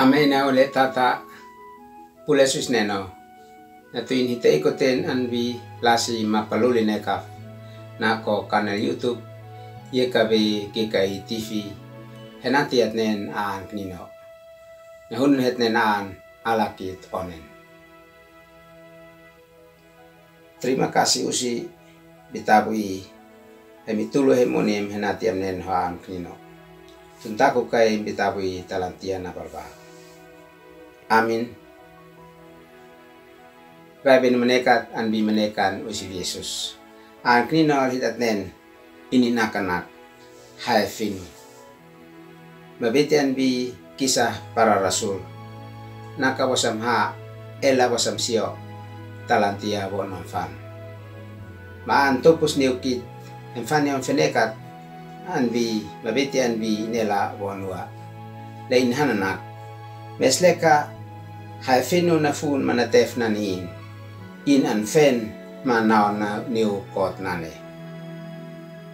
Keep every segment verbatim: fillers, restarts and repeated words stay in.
Amen. Ole tata, pule sus neno. Na tuin hite ikoten an bi lasi mapaluli ne kaf. Na ko kanal YouTube, ye kabe ke kai T V. Henati at nen an knino. Na hun het nen an alakit onen. Terima kasih usi bitabu i, hemi tulu hemi unem henati am nen ho an knino. Tuntaku kai bitabu i talantia na balba. Amin. Bai bini menekat an bi menekan usi Yesus. An knino al hitat nen ini nakanak. Hai finu. Mabiti an bi Kisah Para Rasul. Naka bosam ha ela bosam sio talantia bo non fan. Ma an tupus niukit en fani on fenekat an bi mabiti an bi nela bonua. Le in hananak. Mesleka hai finu na fun manatef nani in. In an fen ma nao na niu kot nane.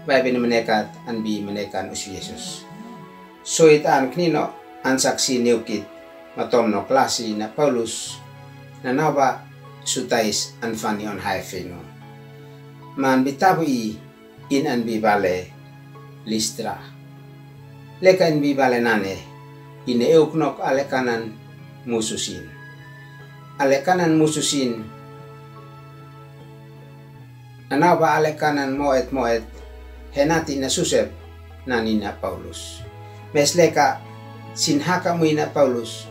Bai bini menekat an bi menekan usi Yesus. Soit an knino an saksi niukit matom no klasi na Paulus na nao ba sutais an fani on hai finu. Man bitabu i in an bi bale Listra. Leka in bi bale nane, ine euk nok ale kanan mususin. Ale kanan mususin, na nao ba ale kanan moet moet, henati na susep nani na Paulus. Mesleka sin haka mui na Paulus.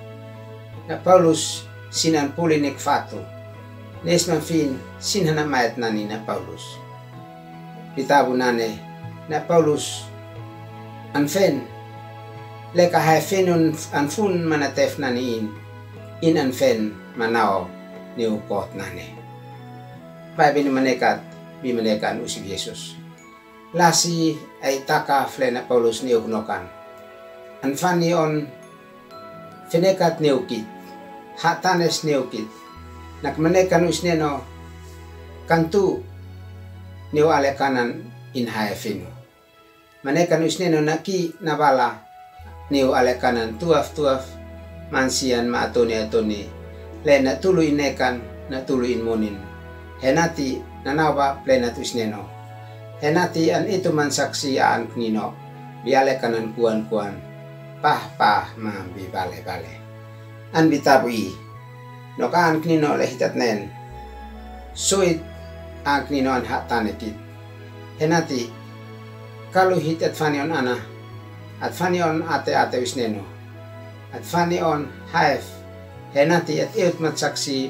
Na Paulus sin an puli nik fatu. Nes man fin sin hana maet nani na Paulus. Bitabu nane na Paulus an fen. Leka hai finu an fun manatef nani in. In an fen manao niu kot nane. Bai bini menekat bi menekan usi Yesus. Lasi ai taka fle na Paulus niu kunokan. An fani on fenekat niukit. Hatanes niukit. Nak menekan usi neno kantu niu ale kanan in hai finu. Menekan usi neno naki na bala niu ale kanan tuaf tuaf mansian ma atuni atuni. Le na tulu in nekan na tulu in munin. Henati na nao ba plenat usi neno. Henati an itu man saksi an knino. Bi ale kanan kuan kuan. Pah pah ma bi bale bale. An bitabu i. Noka an knino le hitat nen. Soit an knino an hatane kit. Henati kalu hit at fani on ana. At fani on ate ate usi neno. At fani on haef. Henati at eut mat saksi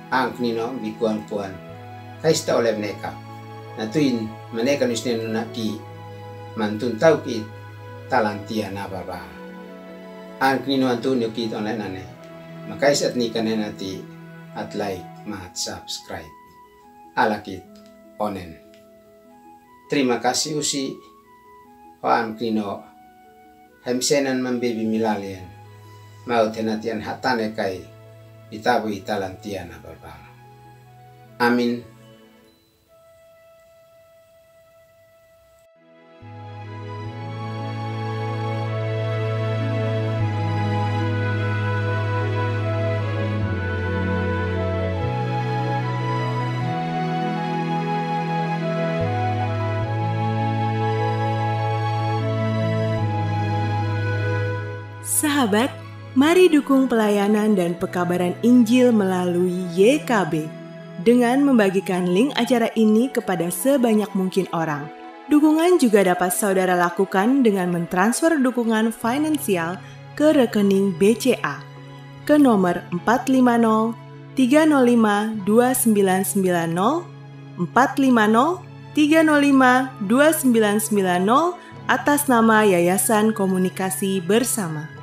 an knino bi kuan kuan. Kaista ole meneka. Na tuin menekan usi neno naki man tun tau kit talantia na baba. An knino an tun niukit on le nane. Makais at ni kanena ti at like ma at subscribe. Alakit onen. Terima kasih usi ho an knino. Hemsenan mambibi milalien. Mau tenatian hatane kai bitabu i talantia na baba. Amin. Sahabat, mari dukung pelayanan dan pekabaran Injil melalui Y K B dengan membagikan link acara ini kepada sebanyak mungkin orang. Dukungan juga dapat saudara lakukan dengan mentransfer dukungan finansial ke rekening B C A ke nomor empat lima nol tiga nol lima dua sembilan sembilan nol, empat lima nol tiga nol lima dua sembilan sembilan nol, atas nama Yayasan Komunikasi Bersama.